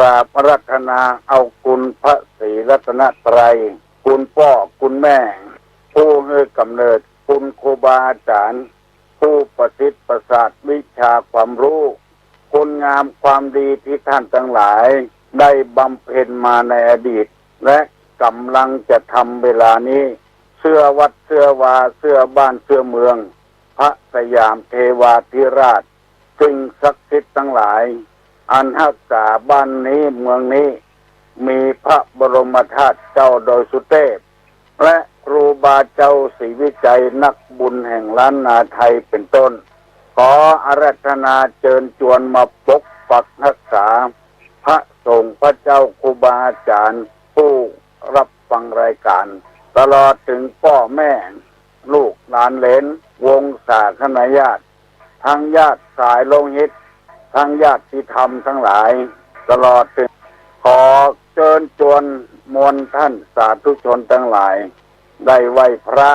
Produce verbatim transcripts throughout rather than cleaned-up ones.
กราบอาราธนาเอาคุณพระศรีรัตนตรัย คุณป้อ คุณแม่ ผู้หื้อกำเนิด คุณครูบาอาจ๋ารย์ ผู้ประสิทธิ์ประสาทวิชาความฮู้ คุณงามความดีตี้ต้านตังหลายได้บำเพ็ญมาในอดีต และก่ำลังจะทำเวลานี้ เสื้อวัดเสื้อวา เสื้อบ้านเสื้อเมือง พระสยามเทวาธิราช สิ่งศักดิ์สิทธิ์ตังหลาย อันฮักษาบ้านนี้เมืองนี้ มีพระบรมธาตุเจ้าดอยสุเตพ และครูบาเจ้าศรีวิชัยนักบุญแห่งล้านนาไทยเป็นต้น ขออาราธนาเจิญจวนมาปกปักฮักษา พระสงฆ์พระเจ้าครูบาอาจ๋ารย์ ผู้รับฟังรายการ ตลอดเถิงป้อแม่ ลูกหลานเหลน วงศาคณาญาติ ตังญาติสายโลหิต ตังญาติธรรมตังหลาย ตลอดเถิง ขอเจิญจวนมวลต้านสาธุชนตังหลาย ได้ไหว้พระ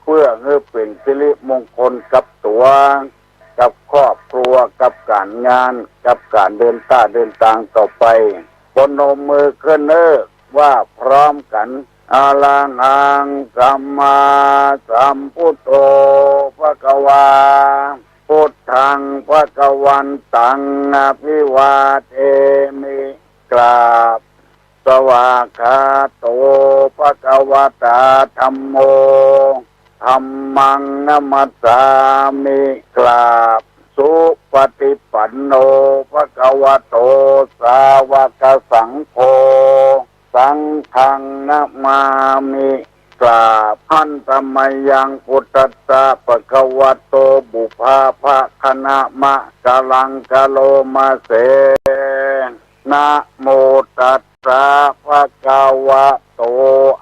เปื้อหื้อเป๋นสิริมงคลกับตั๋ว กับครอบครัว กับก๋านงาน กับก๋านเดินต้าเดินตางต่อไป ปนมมือขึ้นเน่อ ว่าพร้อมกั๋น อะระหังสัมมาสัมพุทโธภะคะวา พุทธังภะคะวันตังอะภิวาเทมิ กราบ สวากขาโตภะคะวะตาธัมโม ธัมมังนะมัสสามิ กราบ สุปฏิปันโนภะคะวะโตสาวกสังโฆ สังฆังนะมามิ กราบ หันตะมะยังพุทธัสสะภะคะวะโตปุพพะภะคะนะมะกะลังกะโลมาเส นะโมตัสสะภะคะวะโต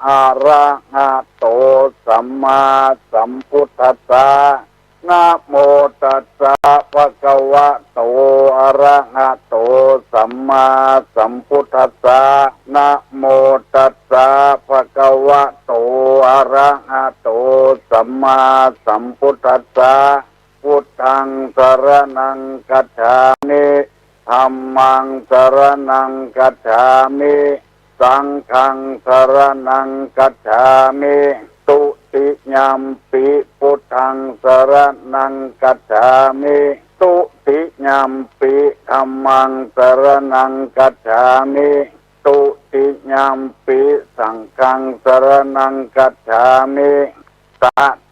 อะระหะโตสัมมาสัมพุทธัสสะ นะโมตัสสะภะคะวะโตอะระหะโตสัมมาสัมพุทธัสสะ นะโมตัสสะภะคะวะโตอะระหะโตสัมมาสัมพุทธัสสะ พุทธังสะระณังคัจฉามิ ธัมมังสะระณังคัจฉามิ สังฆังสะระณังคัจฉามิ ตุติยัมปิพุทธังสะระณังคัจฉามิ ตุติยัมปิธัมมังสะระณังคัจฉามิ ตุติยัมปิสังฆังสะระณังคัจฉามิ ต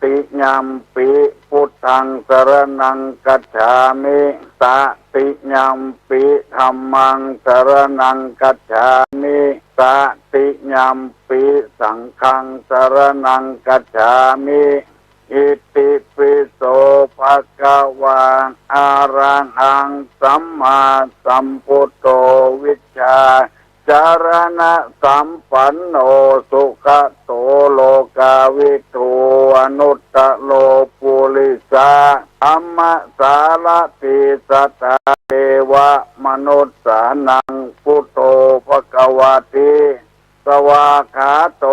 ติยัมปิพุทธังสะระณังคัจฉามิ ตติยัมปิธัมมังสะระณังคัจฉามิ ตติยัมปิสังฆังสะระณังคัจฉามิ อิติปิโสภะคะวา อะระหังสัมมาสัมพุทโธ วิชชา จารณะสัมปันโน สุขะโต โลกาวิทู อนุตตะโร ปุริสะธัมมะสารถี สัตถาเทวะมนุสสานัง พุทโธภะคะวะติ สวากขาโต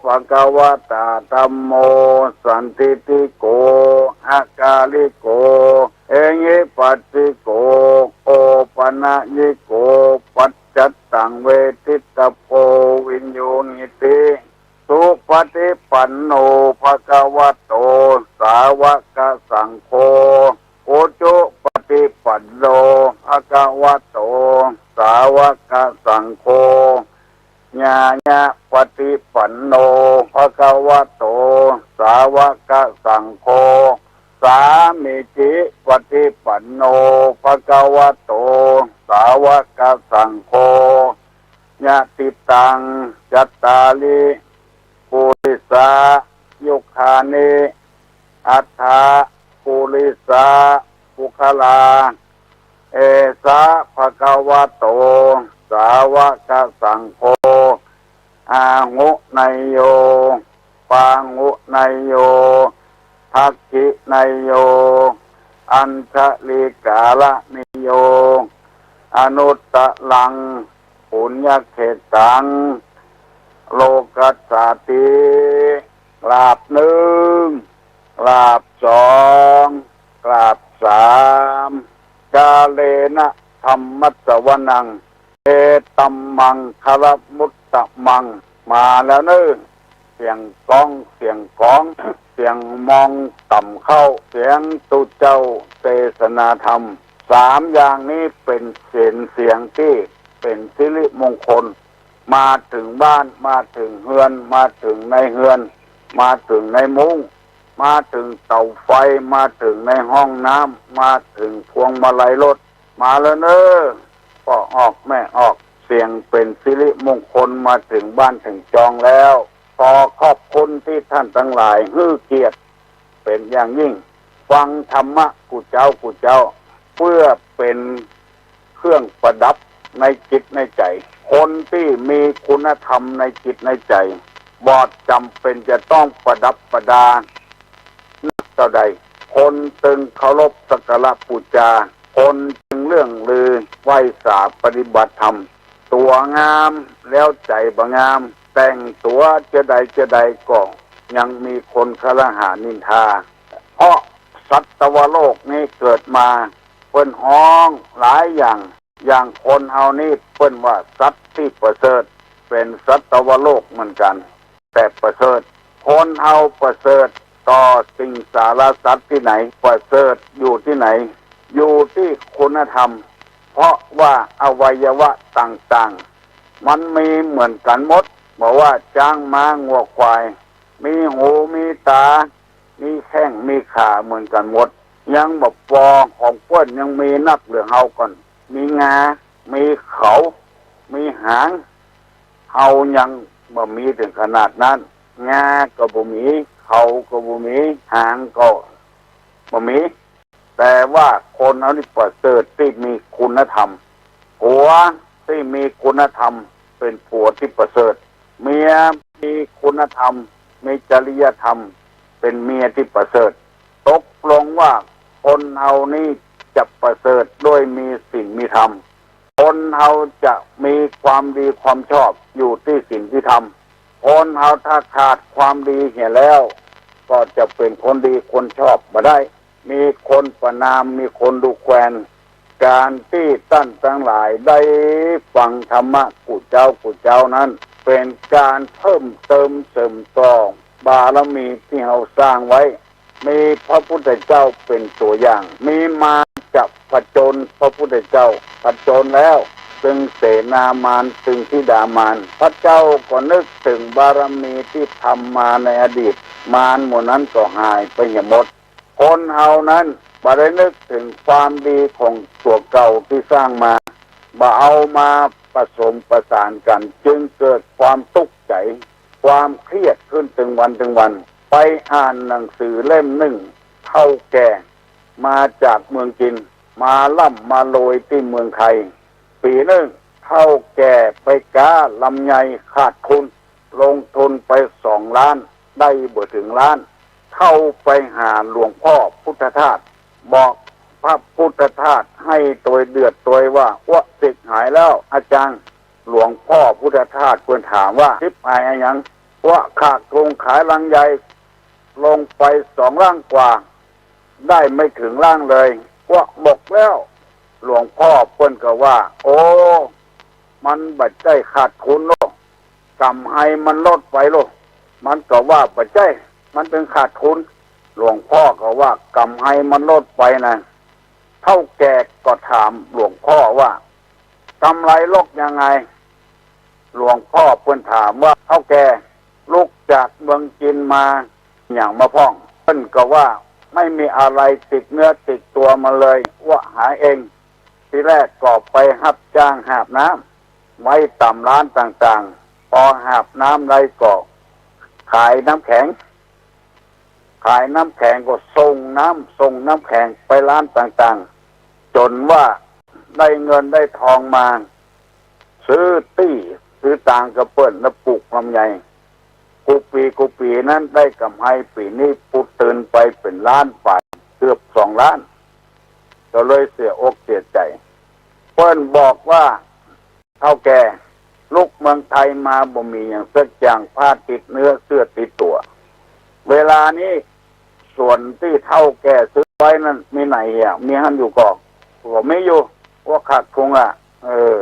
ภะคะวะตาธัมโม สันทิฏฐิโก อะกาลิโก เอหิปัสสิโก โอปะนะยิโก ปัจจัตตังเวทิตะโพ วิญญูหิติ สุปฏิปันโนภะคะวะโต สาวกสังโฆ อุจุปฏิปันโนภะคะวะโต สาวกสังโฆ ญาณปฏิปันโนภะคะวะโต สาวกสังโฆ สามีจิปฏิปันโนภะคะวะโต สาวกสังโฆ ยะติตัง จัตตาริ ปุริสายุคานิ อัตถะ ปุริสะปุคคลา เอสะภะคะวะโต สาวกสังโฆ อาหุเนยโย ปาหุเนยโย ทักขิเนยโย อัญชลิกาละเนยโย อนุตตะรัง ปุญญเขตตัง โลกัสสาติ กราบนึ่ง กราบสอง กราบสาม กาเลนะธัมมัสสวนัง เอตัมมังคละมุตตะมัง มาแล้วเน่อ เสียงก้อง เสียงก๋อง เสียงมองต่ำเข้า เสียงตุ๊เจ้าเตสนาธรรม สามอย่างนี้เป๋นเสียง เสียงตี้เป๋นสิริมงคล มาเถิงบ้าน มาเถิงเฮือน มาเถิงในเฮือน มาเถิงในมุ้ง มาเถิงเต๋าไฟ มาเถิงในห้องน้ำ มาเถิงพวงมาลัยรถ มาแล้วเน่อ ป้อออกแม่ออก เสียงเป๋นสิริมงคลมาเถิงบ้านเถิงจองแล้ว ขอขอบคุณตี้ต้านตังหลายหื้อเกียรติเป๋นอย่างยิ่ง ฟังธรรมะกู้เจ๊ากู้เจ๊า เปื้อเป๋นเครื่องประดับในจิตในใจ๋ คนตี้มีคุณธรรมในจิตในใจ๋ บ่จ๋ำเป๋นจะต้องประดับประดา นักเต้าใด คนตึงเคารพสักการะปู๋จา คนตึงเลื่องลือไหว้สาปฏิบัติธรรม ตั๋วงามแล้วใจ๋บ่งาม แต่งตั๋วจะใดจะใดก็ยังมีคนครหานินทา เพราะสัตวโลกนี้เกิดมา เปิ้นฮ้องหลายอย่าง อย่างคนเฮานี้เปิ้นว่าสัตว์ตี้ประเสริฐ เป๋นสัตวโลกเหมือนกั๋น แต่ประเสริฐ คนเฮาประเสริฐต่อสิงสารสัตว์ตี้ไหน ประเสริฐอยู่ตี้ไหน อยู่ตี้คุณธรรม เพราะว่าอวัยวะต่างๆ มันมีเหมือนกั๋นหมด บ่ว่าจ๊างม้างัวควาย มีหูมีต๋า มีแข้งมีขาเหมือนกั๋นหมด ยังบ่ปอ ของเปิ้นยังมีนักเหลือเฮาก่อน มีงา มีเขา มีหาง เฮายังบ่มีเถิงขนาดนั้น งาก็บ่มี เขาก็บ่มี หางก็บ่มี แต่ว่าคนเฮานี้ประเสริฐตี้มีคุณธรรม ผัวตี้มีคุณธรรมเป๋นผัวตี้ประเสริฐ เมียมีคุณธรรม มีจริยธรรม เป๋นเมียตี้ประเสริฐ ตกลงว่าคนเฮานี้จะประเสริฐด้วยมีศีลมีธรรม คนเฮาจะมีความดีความชอบอยู่ตี้ศีลตี้ธรรม คนเฮาถ้าขาดความดีเหียแล้ว ก็จะเป๋นคนดีคนชอบบ่ได้ มีคนประณาม มีคนดูแควน ก๋านตี้ต้านตังหลายได้ฟังธรรมะกู้เจ๊ากู้เจ๊านั้น เป๋นก๋านเพิ่มเติมเสริมต่อบารมีตี้เฮาสร้างไว้ มีพระพุทธเจ้าเป๋นตั๋วอย่าง มีมารจะผจญพระพุทธเจ้า ผจญแล้ว ตึงเสนามาร ตึงธิดามาร พระเจ้าก็นึกเถิงบารมีตี้ทำมาในอดีต มารหมู่นั้นก็หายไปเหียหมด คนเฮานั้นบ่ได้นึกเถิงความดีของตั๋วเก่าตี้สร้างมา บ่เอามาผสมประสานกั๋น จึงเกิดความตุ๊กใจ๋ ความเครียดขึ้นตึงวันตึงวัน ไปอ่านหนังสือเล่มนึ่ง เฒ่าแก่มาจากเมืองจีน มาร่ำมาโรยตี้เมืองไทย ปี๋นึ่ง เฒ่าแก่ไปก๊าลำไยขาดทุน ลงทุนไปสองล้าน ได้บ่เถิงล้าน เข้าไปหาหลวงพ่อพุทธทาส บอกพระพุทธทาสหื้อตวยเดือดตวยว่า อั้ว สิทธิ์หายแล้วอาจารย์ หลวงพ่อพุทธทาสเปิ้นถามว่า สิทธิ์หายอะหยัง อั้ว ขาดทุนขายลำไย ลงไปสองล้านกว่า ได้ไม่ถึงล้านเลย อั้ว บอกแล้ว หลวงพ่อเปิ้นก็ว่า โอ้ มันบ่ใจ้ขาดทุนโลก ก๋ำไรมันลดไปโลก มันก็ว่าบ่ใจ้ มันเป๋นขาดทุน หลวงพ่อก็ว่าก๋ำไรมันลดไปนะ เฒ่าแก่ก็ถามหลวงพ่อว่า ก๋ำไรลดยังไง หลวงพ่อเปิ้นถามว่า เฒ่าแก่ ลุกจากเมืองจีนมา หยังมาพ่อง เปิ้นก็ว่า ไม่มีอะไรติดเนื้อติดตั๋วมาเลย อั้วหาเอง ทีแรกก็ไปฮับจ้างหาบน้ำ ไว้ต๋ามร้านต่างๆ ปอหาบน้ำได้ก็ขายน้ำแข็ง ขายน้ำแข็งก็ส่งน้ำ ส่งน้ำแข็งไปร้านต่างๆ จ๋นว่าได้เงินได้ทองมา ซื้อตี้ซื้อตางกับเปิ้น แล้วปลูกลำไย กู้ปี๋กู้ปี๋นั้นได้ก๋ำไร ปี๋นี้ปูดตื่นไปเป๋นล้านป๋าย เกือบสองล้าน ก็เลยเสียอกเสียใจ๋ เปิ้นบอกว่า เฒ่าแก่ ลุกเมืองไทยมาบ่มีหยังสักอย่าง ผ้าติดเนื้อเสื้อติดตั๋ว เวลานี้สวนตี้เฒ่าแก่ซื้อไว้นั้นมีไหนอะ มีหั้นอยู่ก่อ ก็มีอยู่ อั้วขาดทุนอะ เออ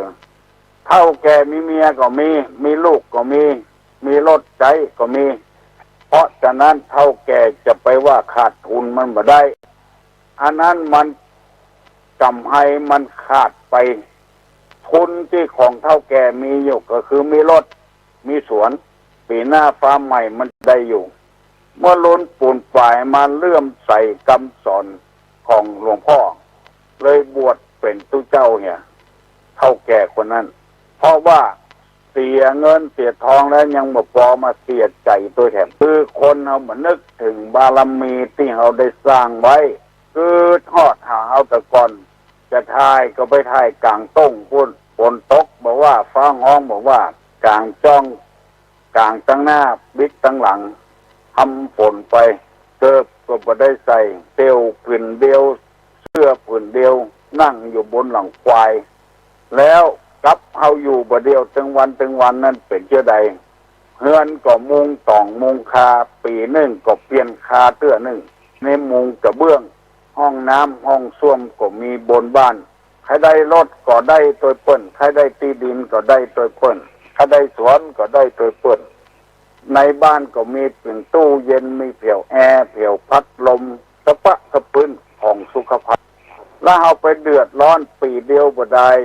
เฒ่าแก่มีเมียก็มี มีลูกก็มี มีรถใจ๊ก็มี เพราะฉะนั้นเฒ่าแก่จะไปว่าขาดทุนมันบ่ได้ อันนั้นมันกำไฮมันขาดไป ทุนตี้ของเฒ่าแก่มีอยู่ก็คือมีรถ มีสวน ปี๋หน้าฟ้าใหม่มันได้อยู่ เมื่อลุนปูนป๋ายมาเลื่อมใสกำสอนของหลวงพ่อ เลยบวชเป๋นตุ๊เจ้าเหีย เฒ่าแก่คนนั้น เพราะว่าเสียเงินเสียทองแล้วยังบ่ปอมาเสียใจ๋ตวยแถม คือคนเฮาบ่นึกเถิงบารมีตี้เฮาได้สร้างไว้ กึ๊ดฮอดหาเฮาแต่ก่อน จะถ่ายก็ไปถ่ายก๋างต้งปู้น ฝนตกบ่ว่า ฟ้าฮ้องบ่ว่า ก๋างจ้อง ก๋างตังหน้า บิดตังหลัง ทำฝนไป เกิบก็บ่ได้ใส่ เตี่ยวผืนเดียว เสื้อผืนเดียว นั่งอยู่บนหลังควาย แล้วกับเฮาอยู่บ่าเดี่ยวตึงวันตึงวันนั้นเป๋นเจ้าใด เฮือนก็มุงต่องมุงคา ปี๋นึ่งก็เปลี่ยนคาเตื้อนึ่ง ในมุงกระเบื้อง ห้องน้ำห้องส้วมก็มีบนบ้าน ใผได้รถก็ได้ตวยเปิ้น ใผได้ตี้ดินก็ได้ตวยเปิ้น ใผได้สวนก็ได้ตวยเปิ้น ในบ้านก็มีเป๋นตู้เย็น มีเผี่ยวแอร์ เผี่ยวพัดลม สะปะสะปืนของสุขภัณฑ์ แล้วเฮาไปเดือดร้อนปี๋เดียวบ่ดาย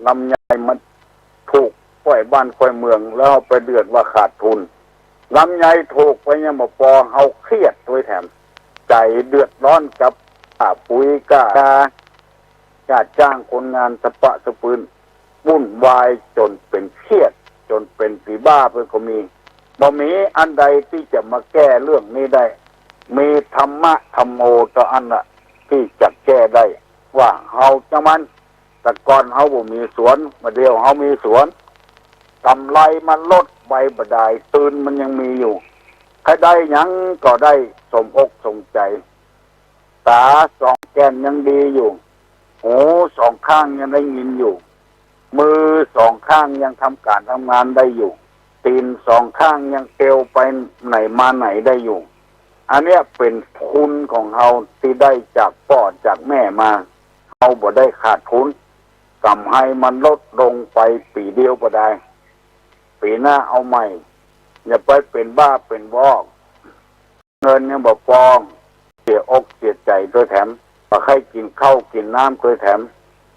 ลำไยมันถูกก้อยบ้านก้อยเมือง แล้วเฮาไปเดือดว่าขาดทุน ลำไยถูกไปยังบ่ปอ เฮาเครียดตวยแถม ใจ๋เดือดร้อนกับค่าปุ๋ยก้า ค่าจ้างคนงานสะปะสะปืน วุ่นวายจ๋นเป๋นเครียด จ๋นเป๋นผีบ้าไปก็มี บ่มีอันใดตี้จะมาแก้เรื่องนี้ได้ มีธรรมะธัมโมเต้าอั้นละตี้จะแก้ได้ ว่าเฮาจังมัน แต่ก่อนเฮาบ่มีสวน บ่าเดี่ยวเฮามีสวน กำไรมันลดไปบ่ดาย ตื่นมันยังมีอยู่ ใผได้หยังก็ได้สมอกสมใจ๋ ต๋าสองแก้มยังดีอยู่ หูสองข้างยังได้ยินอยู่ มือสองข้างยังทำก๋านทำงานได้อยู่ ตี๋นสองข้างยังเตียวไปไหนมาไหนได้อยู่ อันเนี้ยเป๋นทุนของเฮาตี้ได้จากป้อจากแม่มา เฮาบ่ได้ขาดทุน กำไฮมันลดลงไปปี๋เดียวบ่ดาย ปี๋หน้าเอาใหม่ อย่าไปเป๋นบ้าเป๋นวอก เงินยังบ่ปอ เสียอกเสียใจ๋ตวยแถม บ่ใค่กิ๋นข้าวกิ๋นน้ำตวยแถม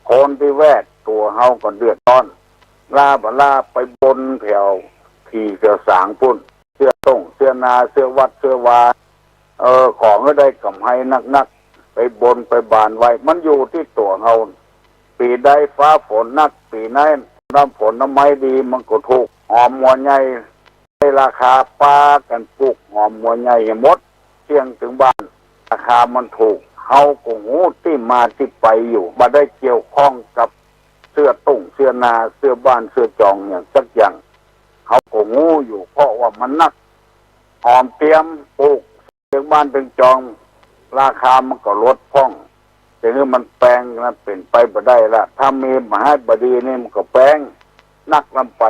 คนตี้แวดตั๋วเฮาก็เดือดร้อน ล้าบ่ล้าไปบนแผวผีแผวสางปู้น เสื้อต้งเสื้อนา เสื้อวัดเสื้อวา เออ ขอหื้อได้กำไฮนักๆ ไปบนไปบานไว้ มันอยู่ตี้ตั๋วเฮา ปี๋ใดฟ้าฝนนัก ปี๋นั้นน้ำฝนน้ำไม้ดี มันก็ถูก หอมหัวใหญ่ ได้ราคา ปากั๋นปลูกหอมหัวใหญ่หื้อหมด เสี้ยงตึงบ้าน ราคามันถูก เฮาก็ฮู้ตี้มาตี้ไปอยู่ บ่ได้เกี่ยวข้องกับเสื้อต้งเสื้อนา เสื้อบ้านเสื้อจองหยังสักอย่าง เฮาก็ฮู้อยู่ เพราะว่ามันนัก หอมเตียมปลูก ตึงบ้านตึงจอง ราคามันก็ลดพ่อง จะหื้อมันแปงนะ เป๋นไปบ่ได้ละ ถ้ามีบ่าฮั้นบ่ดีนี่มันก็แปง นักล้ำไป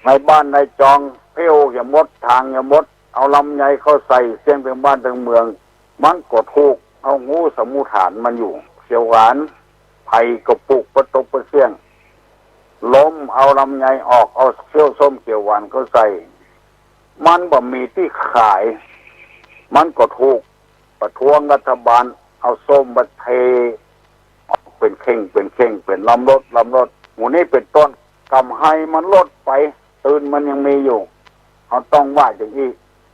ในบ้านในจอง เผี้ยวหื้อหมด ถางหื้อหมด เอาลำไยเข้าใส่เสี้ยงตึงบ้านตึงเมือง มันก็ถูก เฮาฮู้สมมุติฐานมันอยู่ เขียวหวาน ใผก็ปลูกปะตบปะเสี้ยง ล้มเอาลำไยออก เอาเขี้ยวส้มเขียวหวานเข้าใส่ มันบ่มีตี้ขาย มันก็ถูก ประท้วงรัฐบาล เอาส้มมาเท ออกเป๋นเข่งเป๋นเข่ง เป๋นลำรถลำรถ หมู่นี้เป๋นต้น กำไฮมันลดไป ตื่นมันยังมีอยู่ เฮาต้องว่าอย่างอี้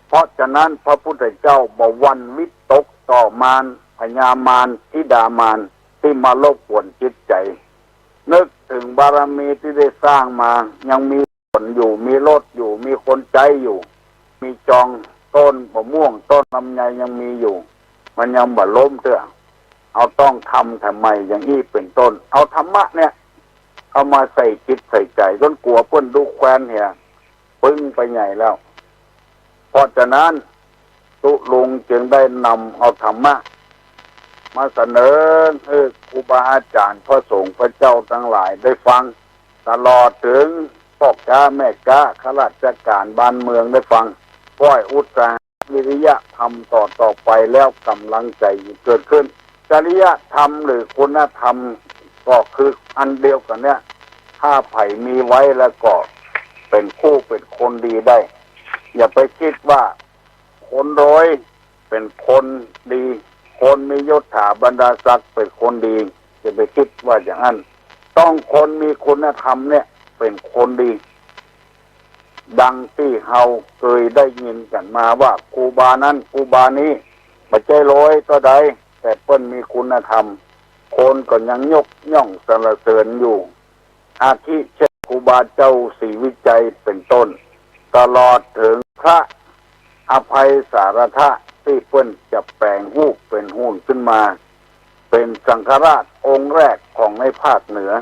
เพราะฉะนั้นพระพุทธเจ้าบ่หวั่นวิตกต่อมาร พญามาร ธิดามาร ตี้มารบกวนจิตใจ๋ นึกเถิงบารมีตี้ได้สร้างมา ยังมีสวนอยู่ มีรถอยู่ มีคนใจ๊อยู่ มีจองต้นมะม่วง ต้นลำไยยังมีอยู่ มันยังบ่ล้มเตื้อ เฮาต้องทำทำไม อย่างอี้เป๋นต้น เอาธรรมะเนี่ย เข้ามาใส่จิตใส่ใจ๋ จนกั๋วเปิ้นดุแควนเหีย ปึ้งไปใหญ่แล้ว เพราะฉะนั้นตุ๊ลุงจึงได้นำเอาธรรมะ มาเสนอหื้อครูบาอาจ๋ารย์ พระสงฆ์พระเจ้าตังหลายได้ฟัง ตลอดเถิงป้อก๊าแม่ก๊า ข้าราชก๋านบ้านเมืองได้ฟัง ขอให้อุตสาหะวิริยะทำต่อๆ ไป แล้วก๋ำลังใจ๋เกิดขึ้น จริยธรรมหรือคุณธรรมก็คืออันเดียวกั๋นเนี่ย ถ้าใผมีไว้แล้วก็เป๋นคู่เป๋นคนดีได้ อย่าไปกึ๊ดว่าคนรวยเป๋นคนดี คนมียศถาบรรดาศักดิ์เป๋นคนดี อย่าไปกึ๊ดว่าอย่างนั้น ต้องคนมีคุณธรรมเนี่ยเป๋นคนดี ดังตี้เฮาเกยได้ยินกั๋นมาว่าครูบานั้นครูบานี้ บ่ใจ้รวยเต้าใด แต่เปิ้นมีคุณธรรม คนก็ยังยกย่องสรรเสริญอยู่ อาทิเช่นครูบาเจ้าศรีวิชัยเป๋นต้น ตลอดเถิงพระอภัยสารถะตี้เปิ้นจะแป๋งฮูปเป๋นหุ่นขึ้นมา เป๋นสังฆราชองค์แรกของในภาคเหนือ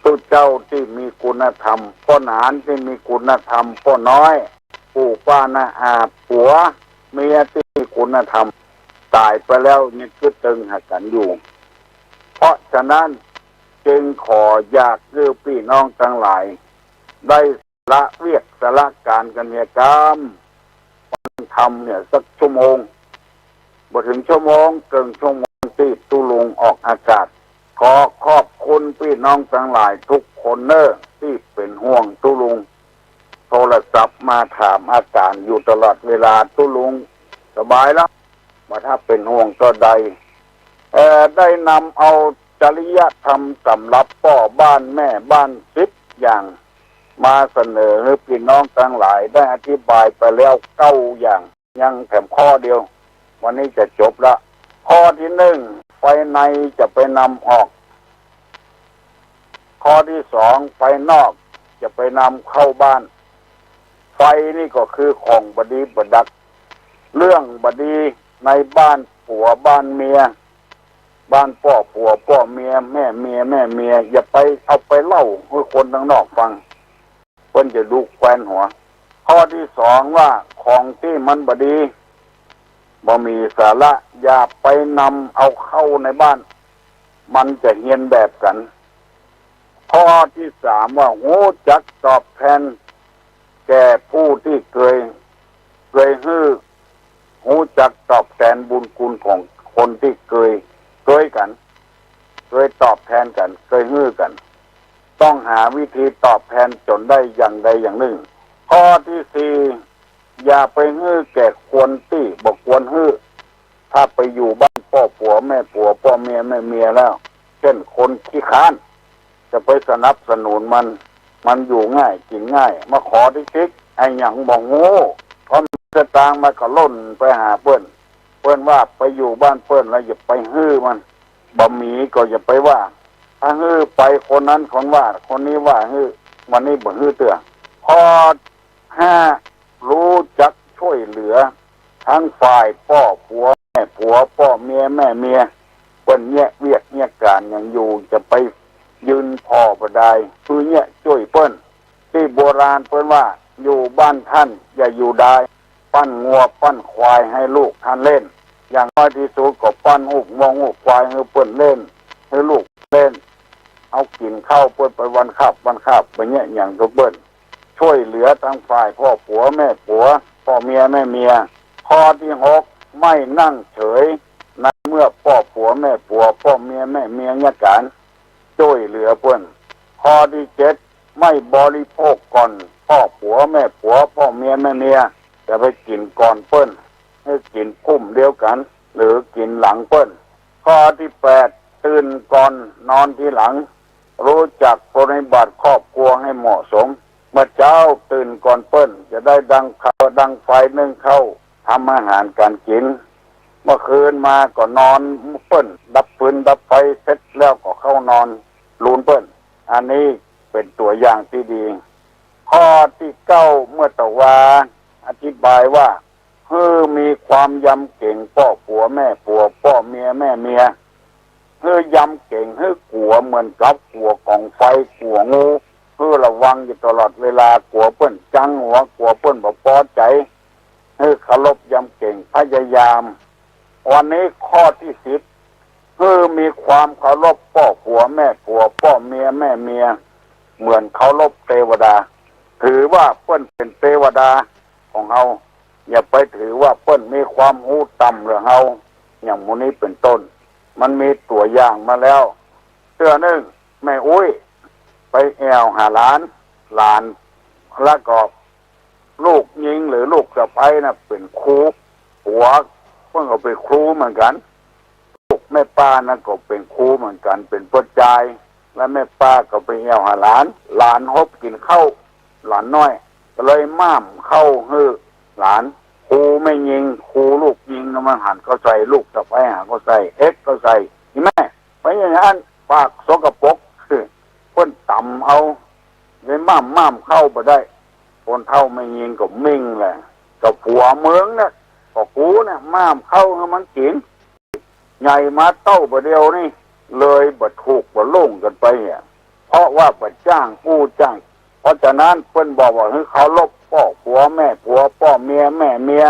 ตุ๊เจ้าตี้มีคุณธรรม ป้อหนานตี้มีคุณธรรม ป้อน้อย ปู่ป้าน้าอา ผัวเมียตี้มีคุณธรรม ต๋ายไปแล้วยังกึ๊ดตึงหากั๋นอยู่ เพราะฉะนั้นจึงขออยากหื้อปี้น้องตังหลาย ได้สละเวียกสละก๋านกั๋นเหียกำ ฟังธรรมเนี่ยสักชั่วโมง บ่เถิงชั่วโมง เกิ่งชั่วโมงตี้ตุ๊ลุงออกอากาศ ขอขอบคุณปี้น้องตังหลายทุกคนเน่อ ตี้เป๋นห่วงตุ๊ลุง โทรศัพท์มาถามอาก๋านอยู่ตลอดเวลา ตุ๊ลุงสบายแล้ว บ่ถ้าเป๋นห่วงเต้าใด เอ่อ ได้นำเอาจริยธรรมสำหรับป้อบ้านแม่บ้านสิบอย่าง มาเสนอหื้อปี้น้องตังหลายได้อธิบายไปแล้วเก้าอย่าง ยังแถมข้อเดียว วันนี้จะจบละ ข้อตี้หนึ่ง ไฟในจะไปนำออก ข้อตี้สอง ไฟนอกจะไปนำเข้าบ้าน ไฟนี่ก็คือของบ่ดีบ่ดัก เรื่องบ่ดีในบ้านผัวบ้านเมีย บ้านป้อผัวป้อเมีย แม่เมียแม่เมีย อย่าไปเอาไปเล่าหื้อคนตังนอกฟัง เปิ้นจะดุแควนหัว ข้อตี้สองว่าของตี้มันบ่ดี บ่มีสาระ อย่าไปนำเอาเข้าในบ้าน มันจะเฮียนแบบกั๋น ข้อตี้สามว่าฮู้จักตอบแทนแก่ผู้ตี้เกย เกยหื้อ ฮู้จักตอบแทนบุญคุณของคนตี้เกย เกยกั๋น เกยตอบแทนกั๋น เกยหื้อกั๋น ต้องหาวิธีตอบแทนจ๋นได้อย่างใดอย่างนึ่ง ข้อตี้สี่ อย่าไปหื้อแก่คนตี้บ่ควรหื้อ ถ้าไปอยู่บ้านป้อผัวแม่ผัว ป้อเมียแม่เมียแล้ว เจ้นคนขี้ค้าน จะไปสนับสนุนมัน มันอยู่ง่ายกิ๋นง่าย มาขอติ๊กๆ อะหยังบ่ฮู้ ก็มีสตางค์มาก็ล่นไปหาเปิ้น เปิ้นว่าไปอยู่บ้านเปิ้นแล้วอย่าไปหื้อมัน บ่มีก็อย่าไปว่า ถ้าหื้อไปคนนั้นคนว่า คนนี้ว่าหื้อ วันนี้บ่หื้อเตื้อ ข้อห้า ฮู้จักจ้วยเหลือ ตึงฝ่ายป้อผัวแม่ผัว ป้อเมียแม่เมีย เปิ้นเยียะเวียกเยียะก๋านหยังอยู่ จะไปยืนผ่อบ่ดาย คือเยียะจ้วยเปิ้น ตี้โบราณเปิ้นว่า อยู่บ้านต้านอย่าอยู่ดาย ปั้นงัวปั้นควายหื้อลูกต้านเล่น อย่างน้อยตี้สุดก็ปั้นฮูกงัวฮูกควายหื้อเปิ้นเล่น หื้อลูกเล่น เอากิ๋นข้าวเปิ้นไปวันคาบวันคาบ ไปเยียะหยังกับเปิ้น จ้วยเหลือตึงฝ่ายป้อผัวแม่ผัว ป้อเมียแม่เมีย ข้อตี้หก ไม่นั่งเฉย ในเมื่อป้อผัวแม่ผัว ป้อเมียแม่เมียเยียะก๋าน จ้วยเหลือเปิ้น ข้อตี้เจ็ด ไม่บริโภคก่อนป้อผัวแม่ผัว ป้อเมียแม่เมีย อย่าไปกิ๋นก่อนเปิ้น หื้อกิ๋นกุ้มเดียวกั๋น หรือกิ๋นหลังเปิ้น ข้อตี้แปด ตื่นก่อนนอนทีหลัง ฮู้จักปฏิบัติครอบครัวหื้อเหมาะสม เมื่อเจ๊าตื่นก่อนเปิ้น จะได้ดังข้าวดังไฟนึ่งข้าว ทำอาหารก๋านกิ๋น เมื่อคืนมาก็นอนเปิ้น ดับฟืนดับไฟเสร็จแล้วก็เข้านอนลูนเปิ้น อันนี้เป๋นตั๋วอย่างตี้ดี ข้อตี้เก้า เมื่อตะวาอธิบายว่า หื้อมีความยำเก๋งป้อผัวแม่ผัว ป้อเมียแม่เมีย หื้อยำเก๋ง หื้อกั๋วเหมือนกับกั๋วก๋องไฟ กั๋วงู หื้อระวังอยู่ตลอดเวลา กั๋วเปิ้นจังหัว กั๋วเปิ้นบ่ปอใจ๋ หื้อเคารพยำเก๋ง พยายาม วันนี้ข้อตี้สิบ หื้อมีความเคารพป้อผัวแม่ผัว ป้อเมียแม่เมีย เหมือนเคารพเตวดา ถือว่าเปิ้นเป๋นเตวดาของเฮา อย่าไปถือว่าเปิ้นมีความฮู้ต่ำเหลือเฮา อย่างหมู่นี้เป๋นต้น มันมีตั๋วอย่างมาแล้ว เตื้อนึ่ง แม่อุ๊ย ไปแอ่วหาหลาน หลาน แล้วก็ลูกญิงหรือลูกสะใภ้น่ะเป๋นครู ผัวเปิ้นก็เป๋นครูเหมือนกั๋น ลูกแม่ป้านั้นก็เป๋นครูเหมือนกั๋น เป๋นป้อจาย แล้วแม่ป้าก็ไปแอ่วหาหลาน หลานฮบกิ๋นข้าว หลานน้อย ก็เลยม่ามข้าวหื้อหลาน ครูแม่ญิง ครูลูกญิงน่ะมันหันข้าวใส่ ลูกสะใภ้หันข้าวใส่ เอ็ดข้าวใส่ อีแม่ ไปอย่างนั้น ปากสกปรก เปิ้นต๋ำเอา เลยม่ามม่ามข้าวบ่ได้ คนเฒ่าแม่ญิงก็มิ่งแหละ ก็ผัวมึงเนี่ย ก็กูเนี่ยม่ามข้าวหื้อมันกิ๋น ใหญ่มาเต้าบ่าเดียวนี่ เลยบ่ถูกบ่ลงกั๋นไปเนี่ย เพราะว่าบ่จ้างอู้จ้าง เพราะฉะนั้นเปิ้นบอกว่าหื้อเคารพป้อผัวแม่ผัว ป้อเมียแม่เมีย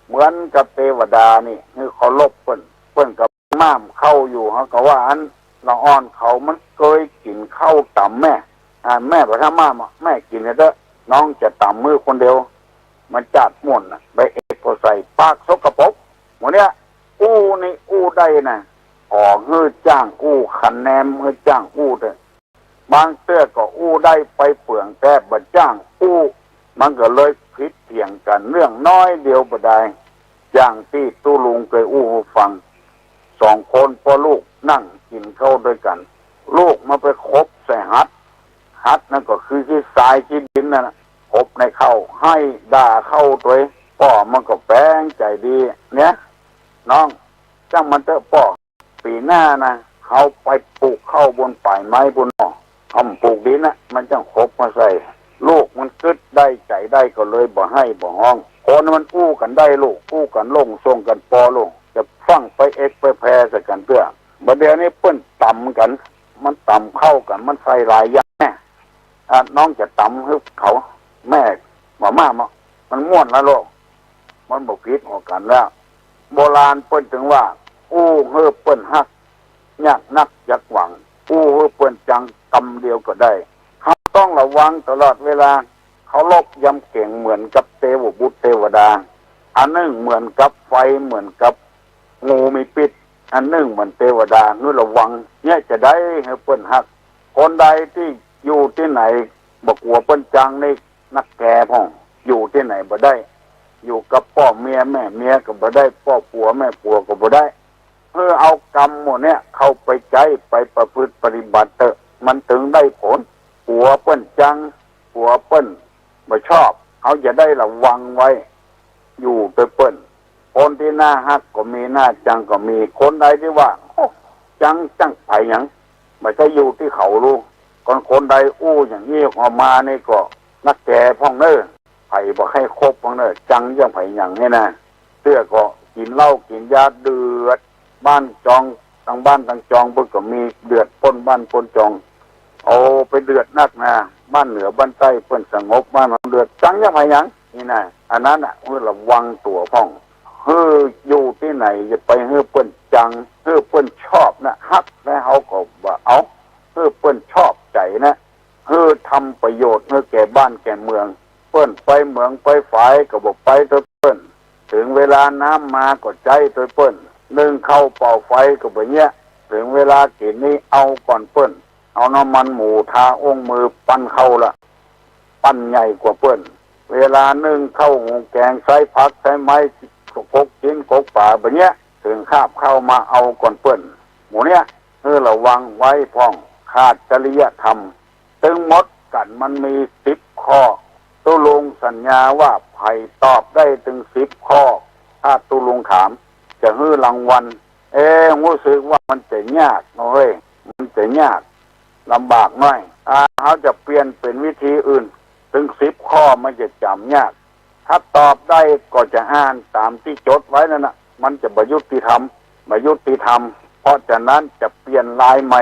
เหมือนกับเตวดานี่ หื้อเคารพเปิ้น เปิ้นก็ม่ามข้าวอยู่ เฮาก็ว่าอั้น ละอ่อนเขามันเกยกิ๋นข้าวต๋ำแม่ อ่า แม่บ่ถ้าม่ามอะ แม่กิ๋นเถอะ น้องจะต๋ำหื้อคนเดียว มันจาดม่วนน่ะ ไปเอ็ดข้าวใส่ ปากสกปรก หมู่เนี้ย อู้นี่อู้ได้นะ ขอหื้อจ้างอู้ คะแนนหื้อจ้างอู้เถอะ บางเตื้อก็อู้ได้ไปเปื้องแต๊บ่จ้างอู้ มันก็เลยผิดเถียงกั๋นเรื่องน้อยเดียวบ่ดาย อย่างตี้ตุ๊ลุงเกยอู้หื้อฟัง สองคนป้อลูกนั่งกิ๋นข้าวตวยกั๋น ลูกมันไปขบใส่หัด หัดนั้นก็คือขี้ทรายขี้ดินนั่นน่ะ ขบในข้าว ไห้ด่าข้าวตวย ป้อมันก็แป๋งใจ๋ดี เนี่ย น้อง จ้างมันเถอะป้อ ปี๋หน้านะ เฮาไปปลูกข้าวบนป๋ายไม้ปู้นน่อ เฮาบ่ปลูกดินน่ะ มันจั้งขบมาใส่ ลูกมันกึ๊ดได้ใจ๋ได้ก็เลยบ่ไห้บ่ฮ้อง คนมันอู้กั๋นได้ลูก อู้กั๋นลงส่งกั๋นปอลูก จะฟั่งไปเอ็ดไปแผ่ใส่กั๋นเตื้อ บ่าเดี่ยวนี้เปิ้นต๋ำกั๋น มันต๋ำข้าวกั๋น มันใส่หลายอย่างแน่ อ่ะ น้องจะต๋ำหื้อเขา แม่บ่ม่ามอะ มันม่วนแล้วลูก มันบ่ผิดหัวกั๋นแล้ว โบราณเปิ้นจึงว่า อู้หื้อเปิ้นฮัก ยากนักจักหวัง อู้หื้อเปิ้นจังกำเดียวก็ได้ เฮาต้องระวังตลอดเวลา เคารพยำเกรงเหมือนกับเตวบุตรเตวดา อันนึ่งเหมือนกับไฟ เหมือนกับงูมีพิษ อันนึ่งเหมือนเตวดา หื้อระวัง เนี่ยจะได้หื้อเปิ้นฮัก คนใดตี้อยู่ตี้ไหน บ่กั๋วเปิ้นจังนี่ นักแก่พ่อง อยู่ตี้ไหนบ่ได้ อยู่กับป้อเมียแม่เมียก็บ่ได้ ป้อผัวแม่ผัวก็บ่ได้ หื้อเอากำหมู่เนี้ยเข้าไปใจ๊ ไปประพฤติปฏิบัติเต๊อะ มันตึงได้ผล กั๋วเปิ้นจัง กั๋วเปิ้นบ่ชอบ เฮาจะได้ระวังไว้ อยู่ตวยเปิ้น คนตี้น่าฮักก็มี น่าจังก็มี คนใดตี้ว่า โอ้ จังจั้งใผหยัง บ่ใจ้อยู่ตี้เขาลูก คน คนใดอู้อย่างอี้ออกมานี่ก็นักแก่พ่องเน่อ ใผบ่ใค่คบพ่องเน่อ จังจั้งใผหยังนี่นะ เตื้อก็กิ๋นเหล้ากิ๋นยาเดือด บ้านจอง ตังบ้านตังจองเปิ้นก็มีเดือดป้นบ้านป้นจอง โอ้ ไปเดือดนักนะ บ้านเหนือบ้านใต้เปิ้นสงบ บ้านเฮาเดือด จังจั้งใผหยัง นี่นะ อันนั้นน่ะ หื้อระวังตั๋วพ่อง หื้ออยู่ตี้ไหนอย่าไปหื้อเปิ้นจัง หื้อเปิ้นชอบนะ ฮักแล้วเฮาก็บ่เอา หื้อเปิ้นชอบใจ๋นะ หื้อทำประโยชน์หื้อแก่บ้านแก่เมือง เปิ้นไปเหมืองไปฝายก็บ่ไปตวยเปิ้น เถิงเวลาน้ำมาก็ใจ๊ตวยเปิ้น นึ่งข้าวเป่าไฟก็บ่เยียะ เถิงเวลากิ๋นนี้เอาก่อนเปิ้น เอาน้ำมันหมูทาอุ้งมือปั้นข้าวละ ปั้นใหญ่กว่าเปิ้น เวลานึ่งข้าวหุงแกงใจ๊ผักใจ๊ไม้ กกจิ๊นกกป๋าบ่เยียะ เถิงคาบข้าวมาเอาก่อนเปิ้น หมู่เนี้ย หื้อระวังไว้พ่อง ขาดจริยธรรม ตึงหมดกั๋นมันมีสิบข้อ ตุ๊ลุงสัญญาว่าใผตอบได้ตึงสิบข้อ ถ้าตุ๊ลุงถาม จะหื้อรางวัล เอ๊ะ ฮู้สึกว่ามันจะยากเนาะเฮ้ย มันจะยาก ลำบากหน้อย อ่า เฮาจะเปลี่ยนเป๋นวิธีอื่น ตึงสิบข้อมันจะจ๋ำยาก ถ้าตอบได้ก็จะอ่านต๋ามตี้จดไว้นั่นน่ะ มันจะบ่ยุติธรรม บ่ยุติธรรม เพราะฉะนั้นจะเปลี่ยนลายใหม่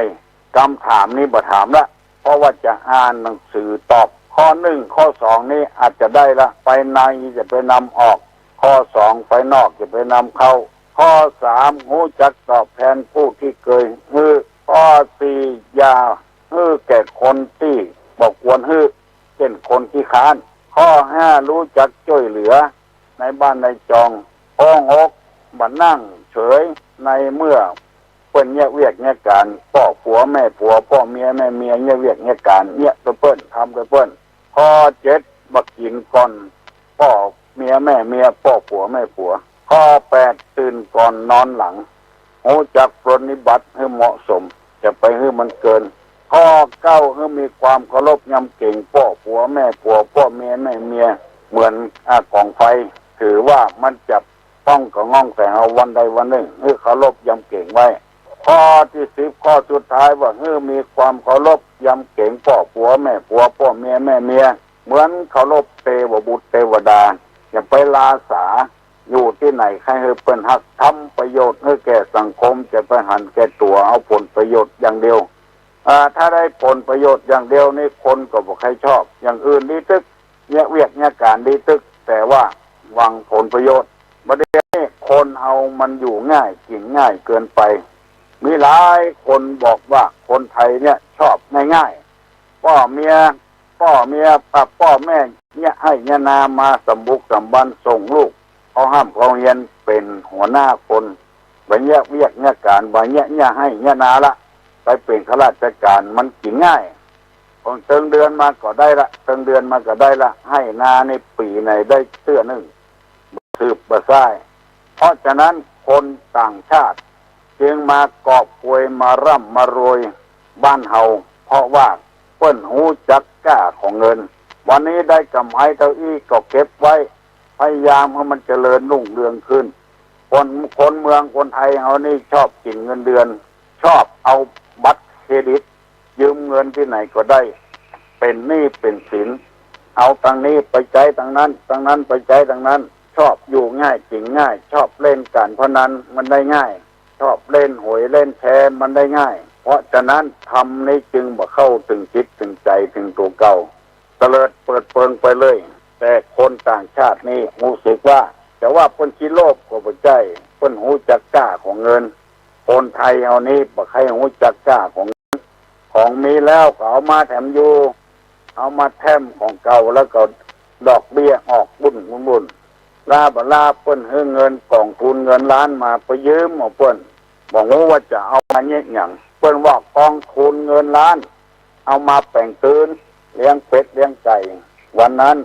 กำถามนี้บ่ถามละ เพราะว่าจะอ่านหนังสือตอบ ข้อนึ่ง ข้อสองนี้อาจจะได้ละ ไปในจะไปนำออก ข้อสอง ไปนอกจะไปนำเข้า ข้อสาม ฮู้จักตอบแทนผู้ตี้เกยหื้อ ข้อสี่ อย่าหื้อแก่คนตี้บ่ควรหื้อ เจ้นคนขี้คร้าน ข้อห้า ฮู้จักจ้วยเหลือในบ้านในจอง ข้อหก บ่นั่งเฉยในเมื่อ เปิ้นเยียะเวียกเยียะก๋าน ป้อผัวแม่ผัว ป้อเมียแม่เมีย เยียะเวียกเยียะก๋าน เยียะตวยเปิ้น ทำตวยเปิ้น ข้อเจ็ด บ่ากิ๋นก่อนป้อเมียแม่เมีย ป้อผัวแม่ผัว ข้อแปด ตื่นก่อนนอนหลัง ฮู้จักปรนนิบัติหื้อเหมาะสม อย่าไปหื้อมันเกิน ข้อเก้า หื้อมีความเคารพยำเก๋งป้อผัวแม่ผัว ป้อเมียแม่เมีย เหมือน อ่า ก๋องไฟ ถือว่ามันจะ ต้องกระง่องแสงเอาวันใดวันนึ่ง หื้อเคารพยำเก๋งไว้ ข้อตี้สิบ ข้อสุดท้ายว่า หื้อมีความเคารพยำเก๋งป้อผัวแม่ผัว ป้อเมียแม่เมีย เหมือนเคารพเตวบุตรเตวดา อย่าไปลาสา อยู่ตี้ไหนใค่หื้อเปิ้นฮัก ทำประโยชน์หื้อแก่สังคม จะไปหันแก่ตั๋วเอาผลประโยชน์อย่างเดียว อ่า ถ้าได้ผลประโยชน์อย่างเดียวนี่คนก็บ่ใค่ชอบ อย่างอื่นดีตึก เยียะเวียกเยียะก๋านดีตึก แต่ว่าหวังผลประโยชน์ บ่าเดี่ยวนี้คนเฮามันอยู่ง่ายกิ๋นง่ายเกินไป มีหลายคนบอกว่าคนไทยเนี่ยชอบง่ายๆ ป้อเมีย ป้อเมีย ป้อ ป้อแม่เยียะไฮ่เยียะนามาสำบุกสำบันส่งลูกเข้าฮ่ำเข้าเฮียน เป๋นหัวหน้าคน บ่าเยียะเวียกเยียะก๋าน บ่าเยียะ เยียะไฮ่เยียะนาละ ไปเป๋นข้าราชก๋านมันกิ๋นง่าย เปิงเติงเดือนมาก็ได้ละ เติงเดือนมาก็ได้ละ ไฮ่นานี่ปี๋ไหนได้เตื้อนึ่ง บ่สืบบ่ซ้าย เพราะฉะนั้นคนต่างชาติจึงมากอบโกยมาร่ำมารวยบ้านเฮา เพราะว่าเปิ้นฮู้จักก้าของเงิน วันนี้ได้ก๋ำไรเต้าอี้ก็เก็บไว้ พยายามหื้อมันเจริญรุ่งเรืองขึ้น คน คนเมืองคนไทยเฮานี่ชอบกิ๋นเงินเดือน ชอบเอาบัตรเครดิต ยืมเงินตี้ไหนก็ได้ เป๋นหนี้เป๋นสิน เอาตังค์นี้ไปใจ๊ตังค์นั้น ตังค์นั้นไปใจ๊ตังค์นั้น ชอบอยู่ง่ายกิ๋นง่าย ชอบเล่นก๋านพนันมันได้ง่าย ชอบเล่นหวยเล่นแชร์มันได้ง่าย เพราะฉะนั้นธรรมนี้จึงบ่เข้าเถิงจิตเถิงใจ๋เถิงตั๋วเก่า เตลิดเปิดเปิงไปเลย แต่คนต่างชาตินี่ฮู้สึกว่า จะว่าเปิ้นขี้โลภก็บ่ใจ้ เปิ้นฮู้จักก้าของเงิน คนไทยเฮานี้บ่ใค่ฮู้จักก้าของเงิน ของมีแล้วก็เอามาแถมอยู่ เอามาแถมของเก่าแล้วก็ดอกเบี้ยออกบุ้นบุ้นบุ้น ลาบ่ลาเปิ้นหื้อเงินก๋องทุนเงินล้านมาไปยืมเอาเปิ้น บ่ฮู้ว่าจะเอามาเยียะหยัง เปิ้นว่าก๋องทุนเงินล้าน เอามาแป๋งตื่น เลี้ยงเป็ดเลี้ยงไก่ วันนั้น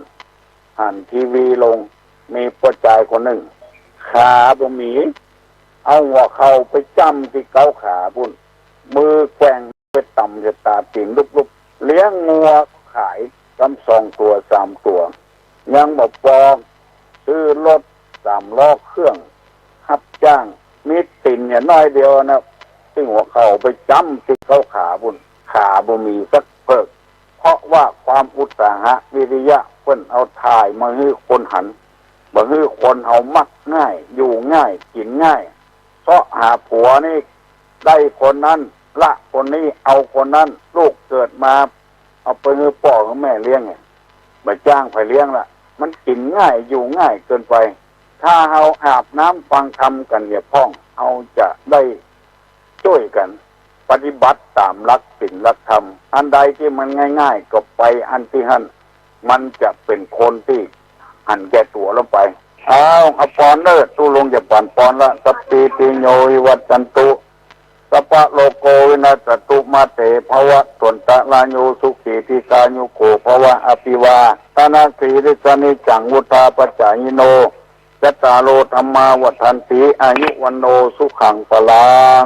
หันทีวีลง มีป้อจายคนนึ่ง ขาบ่มี เอาหัวเข่าไปจ้ำตี้เก๊าขาปุ้น มือแกว่งไปต่ำจะต๋าตี๋นลุบๆ เลี้ยงงัวขายกำสองตั๋วสามตั๋ว ยังบ่ปอ ซื้อรถสามล้อเครื่อง ฮับจ้าง มีตี๋นเหียน้อยเดียวนะ ซึ่งหัวเข่าไปจ้ำตี้เก๊าขาปุ้น ขาบ่มีสักเผิก เพราะว่าความอุตสาหะวิริยะเปิ้นเอาถ่ายมาหื้อคนหัน บ่หื้อคนเฮามักง่าย อยู่ง่าย กิ๋นง่าย เซาะหาผัวนี่ ได้คนนั้น ละคนนี้ เอาคนนั้น ลูกเกิดมา เอาไปหื้อป้อหื้อแม่เลี้ยง บ่จ้างใผเลี้ยงละ มันกิ๋นง่าย อยู่ง่ายเกินไป ถ้าเฮาอาบน้ำฟังธรรมกั๋นเหียพ่อง เฮาจะได้จ้วยกั๋นปฏิบัติต๋ามหลักศีลหลักธรรม อันใดตี้มันง่ายๆ ก็ไปอันตี้หั้น มันจะเป๋นคนตี้หันแก่ตั๋วลงไป เอา เอาปอนเน่อ ตุ๊ลุงจะปั๋นปอนละ สัพพีติโยวิวัชชันตุ สัพพะโรโควินัสสตุ มาเตภวัตวันตะราโย สุขีทีฆายุโขภวะ อภิวาทะนะสีลิสสะนิจจัง วุฑฒาปะจายิโน จัตตาโรธัมมาวัฑฒันติ อายุวัณโณสุขังพลัง